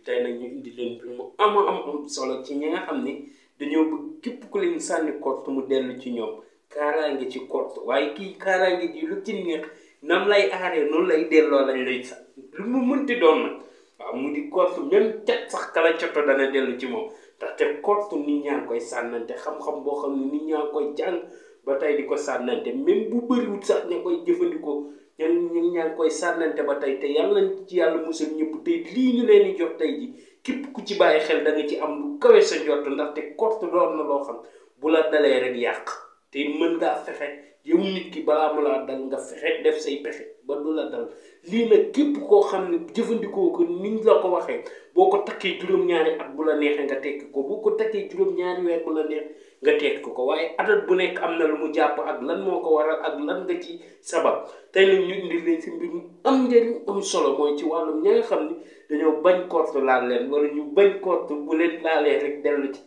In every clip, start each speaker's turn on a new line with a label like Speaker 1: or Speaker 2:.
Speaker 1: tey nag ñu indi leen bi mu am solo ci ñi nga xam ni dañoo bëgg képp ku leen sànni kort mu dellu ci ñoom kaaraange ci kort waaye kii kaaraange ji lu ci neex nam lay aaree noonu lay delloo lañ lay sax lu mu mënti doon nag waaw mu di kort même cat sax kala coto dana dellu ci moom ndaxte kort nit ñaa ngi koy sànnante xam-xam boo xam ne nit ñaa ngi koy jàng ba tey di ko sànnante même bu bëriwut sax ña koy jëfandikoo ñun ñaa ngi koy sànnante ba tey te yàlla ci yàlla musal ñëpp tey lii ñu leen di jox tey ji képp ku ci bàyyi xel da nga ci am lu kawe sa njort ndaxte kort doon na loo xam bu la dalee rek yàq te mën ngaa fexe yow nit ki balaa mu laa dal nga fexe def say pexe ba du la dal lii nag képp koo xam ne jëfandikoo ko niñ la ko waxee boo ko takkee juróom-ñaari at bu la neexee nga tekki ko boo ko takkee juróom-ñaari weer bu la neex nga tekki ko waaye adat bu nekk am na lu mu jàpp ak lan moo ko waral ak lan nga ci sabab tey nag ñu indi leen si mbir mu am njëriñ am solo mooy ci wàllum ña nga xam ni dañoo bañ kort laal leen wala ñu bañ kort bu leen laalee rek dellu ci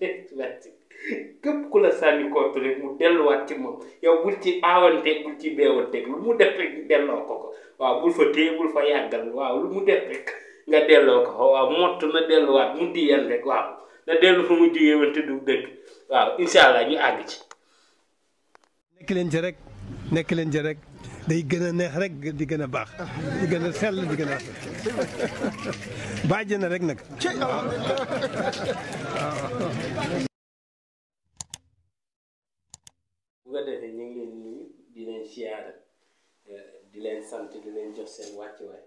Speaker 1: képp ku la sànni kort rek mu delluwaat ci moom yow bul ci aawanteeg bul ci beewanteeg lu mu def rek delloo ko waaw bul fa téye bul fa yàggal waaw lu mu def rek nga delloo ko waaw mott na delluwaat mu diyan rek waaw na dellu fa mu jigee wante du dëgg waaw incha allah ñu àgg ci.
Speaker 2: nekk leen ci rek nekk leen ci rek day gën a neex rek di gën a baax di gën a sell di gën a bàjj na rek nag.
Speaker 1: bu ko defee ñu ngi leen nuyu di leen siyaara di leen sant di leen jox seen wàccuwaay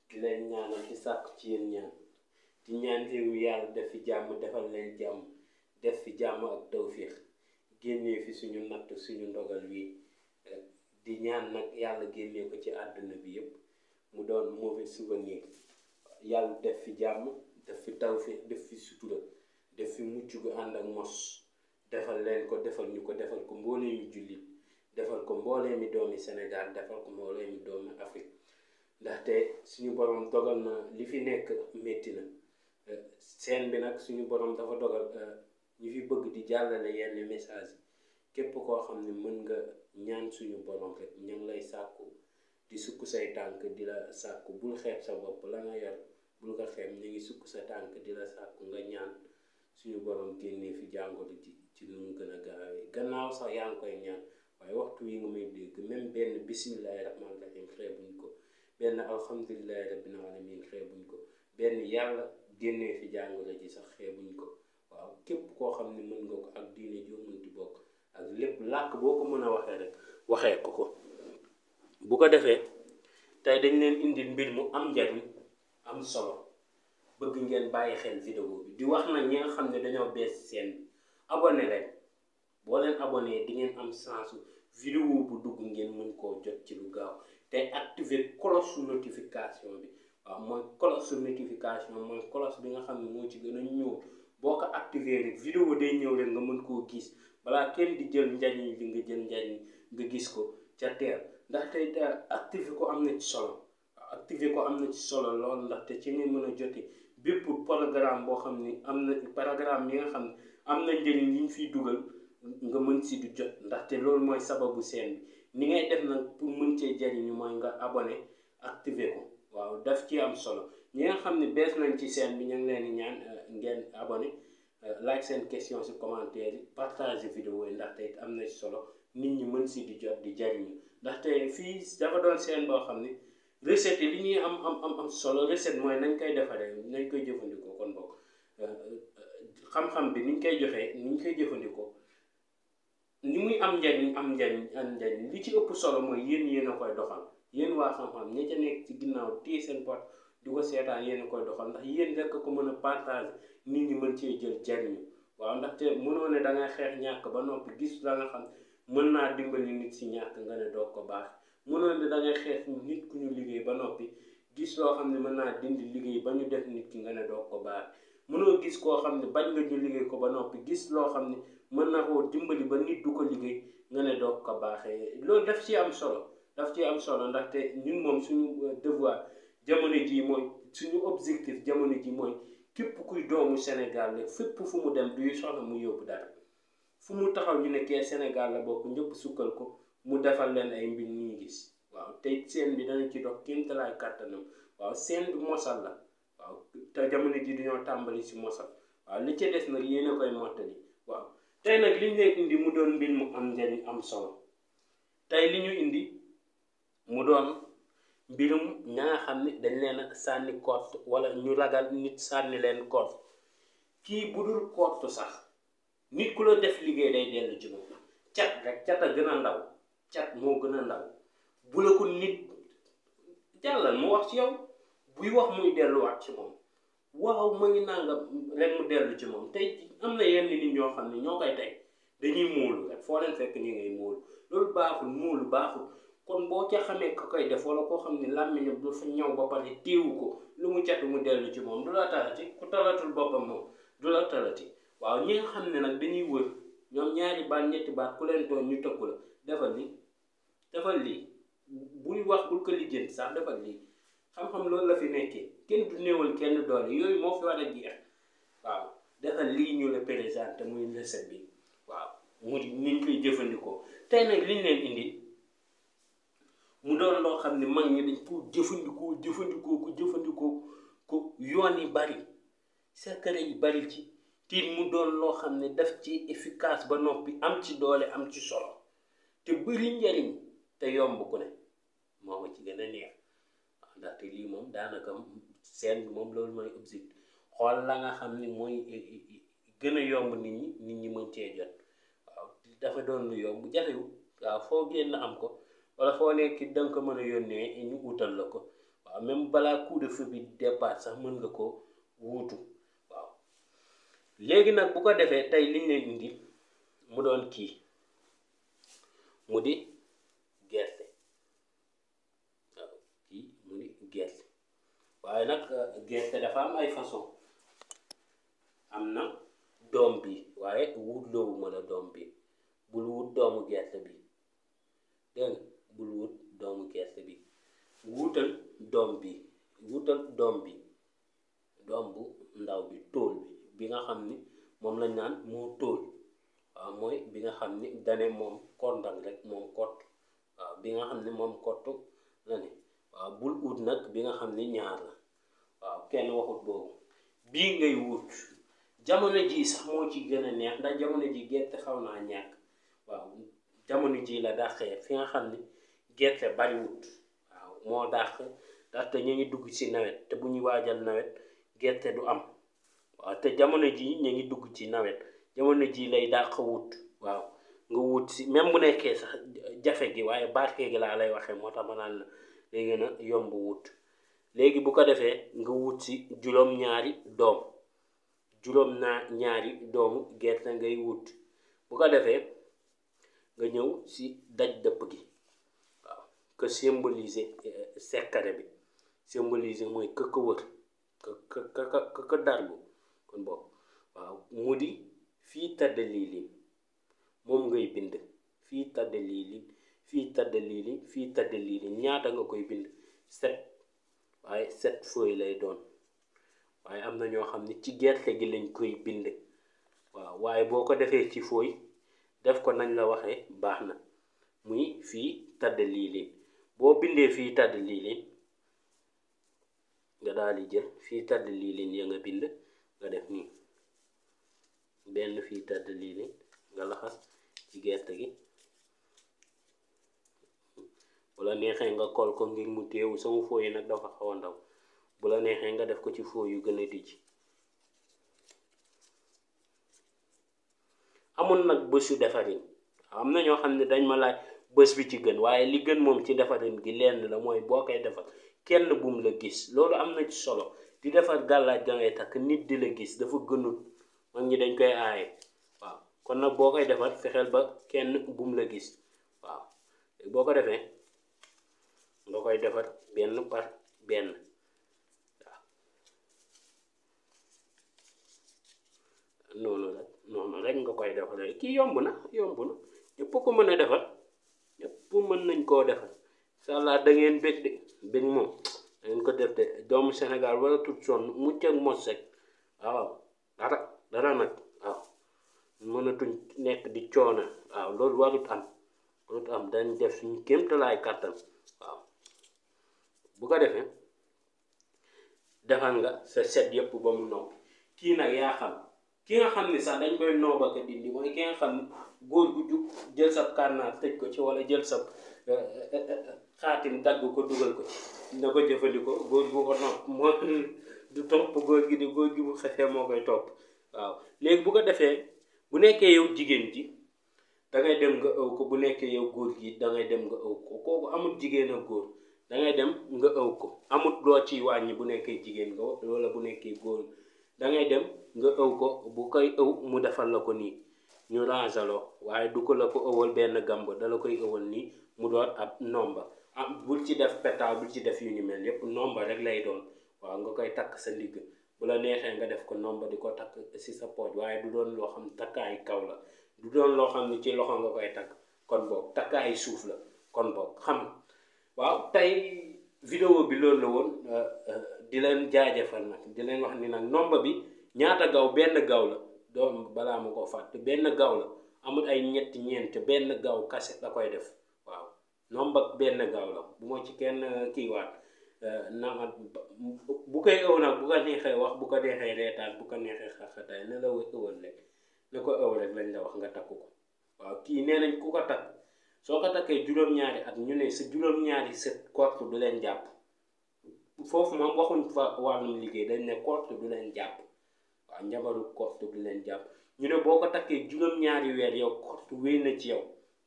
Speaker 1: di leen ñaanal di sàkku ci yéen ñaan di ñaan réew mi yàlla def fi jàmm defal leen jàmm def fi jàmm ak tawfiix génnee fi suñu natt suñu ndogal wi di ñaan nag yàlla génnee ko ci àdduna bi yëpp mu doon mauvais souvenir yàlla def fi jàmm def fi tawfiix def fi sutura def fi mucc gu ànd ak mos defal leen ko defal ñu ko defal ko mboolee mi jullit defal ko mboolee mi doomi Sénégal defal ko mboolee mi doomi Afrique ndaxte suñu borom dogal na li fi nekk métti na seen bi nag suñu borom dafa dogal ñu fi bëgg di jàllale yenn message képp koo xam ne mën nga ñaan suñu borom rek ñu ngi lay sàkku di sukk say tànk di la sàkku bul xeeb sa bopp la nga yor bul ko xeeb ñu ngi sukk sa tànk di la sàkku nga ñaan suñu borom génnee fi jàngoro ji ci nu mu gën a gaawee gannaaw sax yaa ngi koy ñaan waaye waxtu wi nga may dégg même benn bismillahi rahmaani rahim xeebuñ ko benn alhamdulillahi rabbil alamin xeebuñ ko benn yàlla génnee fi jàngoro ji sax xeebuñ ko waaw képp koo xam ne mën nga ko ak diine joo mënti bokk ak lépp làkk boo ko mën a waxee rek waxee ko bu ko defee tey dañ leen indil mbir mu am njariñ am solo bëgg ngeen bàyyi xel vidéo bi di wax nag ñi nga xam ne dañoo bees seen abonné leen boo leen abonné di ngeen am chance vidéo bu dugg ngeen mën koo jot ci lu gaaw te activer cloche notification bi waaw mooy cloche notification mooy cloche bi nga xam ne moo ci gën a ñëw boo ko activer rek vidéo day ñëw rek nga mën koo gis balaa kenn di jël njariñ li nga jël njariñ nga gis ko ca teel ndaxte activer ko am na ci solo activer ko am na ci solo lool ndaxte ci nga mën a jote bépp programme boo xam ni am na programme yi nga xam ne am na njëriñ li ñu fiy dugal nga mën si du jot ndaxte loolu mooy sababu seen bi ni ngay def nag pour mën cee jariñu mooy nga abonné activer ko waaw daf ci am solo ñi nga xam ne bees nañ ci seen bi ñu ngi leen di ñaan ngeen abonné like seen question si commentaire yi partage vidéo yi ndaxte it am na ci solo nit ñi mën si di jot di jariñu ndaxte fii dafa doon seen boo xam ne recette yi li ñuy am solo recette mooy nañ koy defaree nañ koy jëfandikoo kon bokk xam-xam bi niñ koy joxee niñ koy jëfandikoo ni muy am njariñ li ci ëpp solo mooy yéen a koy doxal yéen waa xam-xam ña ca nekk ci ginnaaw téye seen pot di ko seetaan yéen a koy doxal ndax yéen rekk ko mën a partage nit ñi mën cee jël jariñu waaw ndaxte mënoo ne da ngay xeex ñàkk ba noppi gis la nga xam mën naa dimbali nit si ñàkk nga ne doog ko baax mënoo ne da ngay xeex nit ku ñu liggéey ba noppi gis loo xam ne mën naa dindi liggéey ba ñu def nit ki nga ne doog ko baax mënoo gis koo xam ne bañ nga ñu liggéey ko ba noppi gis loo xam ne mën na koo dimbali ba nit du ko liggéey nga ne doog ko baaxee loolu daf ci am solo ndaxte ñun moom suñu devoir jamono ji mooy suñu objectif jamono ji mooy képp kuy doomu Sénégal rek fépp fu mu dem duy soxla mu yóbbu dara fu mu taxaw ñu ne kee Sénégal la bokk ñëpp sukkal ko mu defal leen ay mbir ñuy gis waaw tey seen bi dana ci dox kéemtalaay kàttanam waaw seen bi mosal la waaw waaw te jamono ji dañoo tàmbali si mosal waaw li ci des nag yéen a koy mottali waaw tey nag liñ leen indi mu doon mbir mu am njariñ am solo tey li ñu indi mu doon mbirum ña nga xam ne dañ leen a sànni kort wala ñu ragal nit sànni leen kort kii bu dul kort sax nit ku la def liggéey day dellu ci moom cat rek cat a gën a ndaw cat moo gën a ndaw bu la ko nit jàllal mu wax ci yow buy wax muy delluwaat ci moom waaw ma ngi nangam rek mu dellu ci moom tey am na yenn nit ñoo xam ne ñoo koy tey dañuy móolu rek foo leen fekk ñi ngay móolu loolu baaxul móolu baaxul kon boo ca xamee ka koy def wala koo xam ne làmmiñam dafa ñëw ba pare téewu ko lu mu catu mu dellu ci moom du la talati ku talatul boppam moom du la talati waaw ñi nga xam ne nag dañuy wër ñoom ñaari baat ñetti baat ku leen tooñ ñu tëkku la defal lii buy wax bul ko lijjanti sax defal lii xam-xam loolu la fi nekkee kenn du néewal kenn doole yooyu moo fi war a jeex waaw defal lii ñu la présenté muy recette bi waaw mu niñ koy jëfandikoo tey nag liñ leen indi mu doon loo xam ne mag ñi dañ ko jëfandikoo ko yoon yi bari secret yi bari ci te mu doon loo xam ne daf ci efficace ba noppi am ci doole am ci solo te bëri njariñ te yomb ku ne moo ma ci gën a neex waaw ndaxte lii moom daanaka seen moom loolu mooy objectif xool la nga xam ne mooy gën a yomb nit ñi mën cee jot waaw dafa doon lu yomb jafewul waaw foo génn am ko wala foo nekk danga ko mën a yónnee ñu wutal la ko waaw même balaa coup de feu bi départ sax mën nga ko wuutu waaw léegi nag bu ko defee tey liñ leen indi mu doon kii mu di gerte waaw kii mu di gerte waaye nag gerte dafa am ay façon am na doom bi waaye wut loowuma la doom bi bul wut doomu gerte bi dégg nga bul wut doomu gerte bi wutal doom bi doom bu ndaw bi tóol bi nga xam ni moom lañ naan moo tóol waaw mooy bi nga xam ni dane moom kondang rek moom kott waaw bi nga xam ne moom kottu la ne waaw bul ut nag bi nga xam ni ñaar la waaw kenn waxut boobu bii ngay wut jamono ji sax moo ci gën a neex ndax jamono ji gerte xaw naa ñàkk waaw jamono ji la dàqee fi nga xam ni gerte bariwut waaw moo dàq ndaxte ñu ngi dugg ci nawet te bu ñuy waajal nawet gerte du am waaw te jamono ji ñu ngi dugg ci nawet jamono ji lay dàq wut waaw nga wut si même bu nekkee sax jafe gi waaye barke gi laa lay waxee moo tax ma naan la day gën a yomb wut léegi bu ko defee nga wut si juróom-ñaari doomu gerte ngay wut bu ko defee nga ñëw si daj dëpp gi waaw que symboliser secret bi symboliser mooy këkk wër këkk darbu kon boobu waaw mu di fii tadd liilin moom ngay bind fii tadd liilin fii tadd liilin ñaata nga koy bind 7 waaye 7 feuilles lay doon waaye am na ñoo xam ne ci gerte gi lañ koy bind waaw waaye boo ko defee ci feuille def ko nañ la waxee baax na muy fii tadd liilin boo bindee fii tadd liilin nga daal di jël fii tadd liilin ya nga bind nga def nii benn fii tadd liilin nga laxas ci gerte gi bu la neexee nga kol ko ngir mu teewu sama fooy yi nag dafa xaw a ndaw bu la neexee nga def ko ci fooy yu gën a dijj amul nag bésu defarin am na ñoo xam ne dañ ma laaj bés bi ci gën waaye li gën moom ci defarin gi lenn la mooy boo koy defar kenn bum la gis loolu am na ci solo di defar gàllaaj ga ngay takk nit di la gis dafa gënut mag ñi dañ koy aaye waaw kon nag boo koy defar fexeel ba kenn bum la gis waaw boo ko defee nga koy defar benn par benn waaw noonu rek nga koy defaree kii yomb na ñëpp ko mën a defar ñëpp mën nañ koo defar incha allah da ngeen bég moom da ngeen ko def de doomu Sénégal wala tut sonn mucc ak mos rek waaw dara nag waaw mënatuñ nekk di coono waaw loolu warut am dañ def suñu kéemtalaay kàttan waaw bu ko defee defal nga sa set yëpp ba mu noppi kii nag yaa xam ki nga xam ni sax dañ koy nooba ko dindi mooy ki nga xam góor gu jug jël sa kànnaar tëj ko ci wala jël sa xaatim dagg ko dugal ko na ko jëfandikoo góor gu ko nopp moo du topp góor gi di góor gi bu xefee moo koy topp waaw léegi bu ko defee bu nekkee yow jigéen ji dangay dem nga ëw ko bu nekkee yow góor gi dangay dem nga ëw ko kooku amul jigéen ak góor dangay dem nga ëw ko amut loo ciy wàññi bu nekkee jigéen nga wala bu nekkee góor dangay dem nga ëw ko bu koy ëw mu defal la ko nii ñu rangaloo waaye du ko la ko ëwal benn gamb dala koy ëwal nii mu doon ab nomba bul ci def pétaaw bul ci def yu ni mel yépp nomba rek lay doon waaw nga koy takk sa ndigg bu la neexee nga def ko nomba di ko takk si sa pooj waaye du doon loo xam takkaayu kaw la du doon loo xam ne ci loxo nga koy takk kon boog takkaayu suuf la kon boog xam waaw tey vidéo bi loolu la woon di leen jaajëfal nag di leen wax ni nag nomba bi ñaata gaw benn gaw la doom balaa ma ko fàtte benn gaw la amul ay ñetti ñeent benn gaw kase la koy def waaw nomba benn gaw la bu ma ci kenn kiiwaat na bu koy ëw nag bu ko neexee wax bu ko neexee reetaan bu ko neexee xaxataay ne la ëwal rek ne ko ëw rek lañ la wax nga takku ko waaw kii nee nañ ku ko takk soo ko takkee juróom-ñaari at ñu ne sa juróom-ñaari sët korte du leen jàpp foofu moom waxuñ fa wàllum liggéey dañ ne korte du leen jàpp waaw njabaru korte du leen jàpp ñu ne boo ko takkee juróom-ñaari weer yow korte wéy na ci yow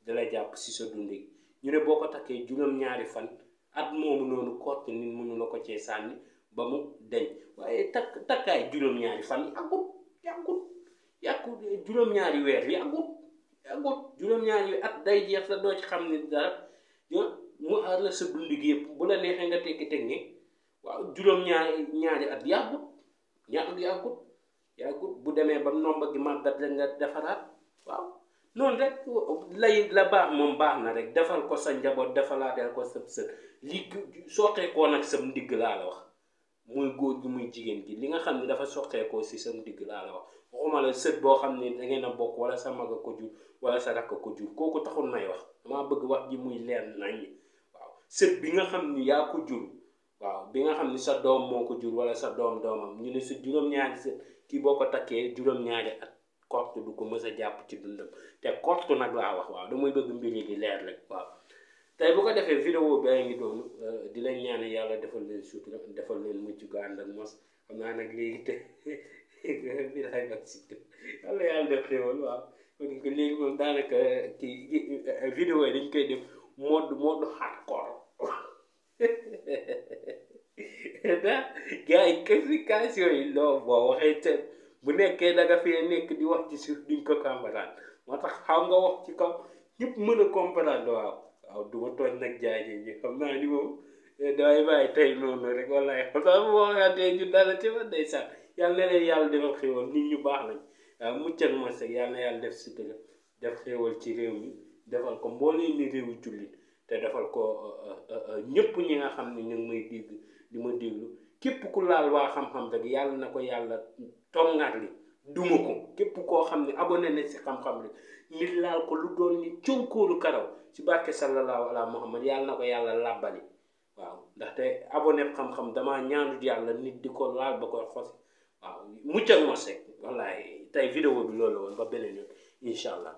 Speaker 1: dala jàpp si sa dundi ñu ne boo ko takkee juróom-ñaari fan at moomu noonu korte nit mënu la ko cee sànni ba mu deñ waaye takkaay juróom-ñaari fan yàggut juróom-ñaari weer yàggut juróom-ñaari at day jeex sa doo ci xam ne dara mu aar la sa dund gi yëpp bu la neexee nga tekki teg ne waaw juróom-ñaari at yàggut bu demee ba nomba gi màggat rek nga defaraat waaw noonu rek la baax moom baax na rek defal ko sa njaboot defalaateel ko sa sët li soqeekoo nag sam ndigg laa la wax muy góor gi muy jigéen gi li nga xam ne dafa soqeekoo si sam ndigg laa la wax waxuma la sët boo xam ne dangeen a bokk wala sa mag a ko jur wala sa rakk ko jur kooku taxul may wax damaa bëgg wax ji muy leer nañ waaw sët bi nga xam ni yaa ko jur waaw bi nga xam ni sa doom moo ko jur wala sa doomam ñu ne sa juróom-ñaari sët kii boo ko takkee juróom-ñaari at korte du ko mës a jàpp ci dundam te korte nag laa wax waaw damay bëgg mbir yi di leer rek waaw tey bu ko defee vidéo bi ngi doon di leen ñaan yàlla defal leen sutura defal leen mucc gu ànd ak mos xam naa nag léegi te bi lay ak si yàlla def xéwal waaw kon léegi moom daanaka kii vidéo yi dañ koy def mode hardcore da gars yi communication yi loo boo waxee te bu nekkee da nga fee nekk di wax ci suuf duñ ko comprendre moo tax xaw nga wax ci kaw ñëpp mën a comprendre waaw du ma tooñ nag jaay ñi xam naa ni moom damay bàyyi tey noonu rek wallaay xam naa bu ma waxantee ñu dara ci man day sax yàlla na leen yàlla defal xéwal nit ñu baax lañ waaw muccal ma seg yàlla na yàlla def sutura def xéwal ci réew mi defal ko mbooleem ni réewu jullit te defal ko ñëpp ñi nga xam ne ñu ngi may dégg di ma déglu képp ku laal waa xam-xam rek yàlla na ko yàlla tongaat li duma ko képp koo xam ne abonné na si xam-xam rek nit laal ko lu doon ni conkóoru karaw si barke sallallahu ala muhammad yàlla na ko yàlla làbbali waaw ndaxte abonné xam-xam damaa ñaanut yàlla nit di ko laal ba koy xosi waaw muccal ma sek wallahi tey vidéo bi loolu la woon ba beneen yoon incha allah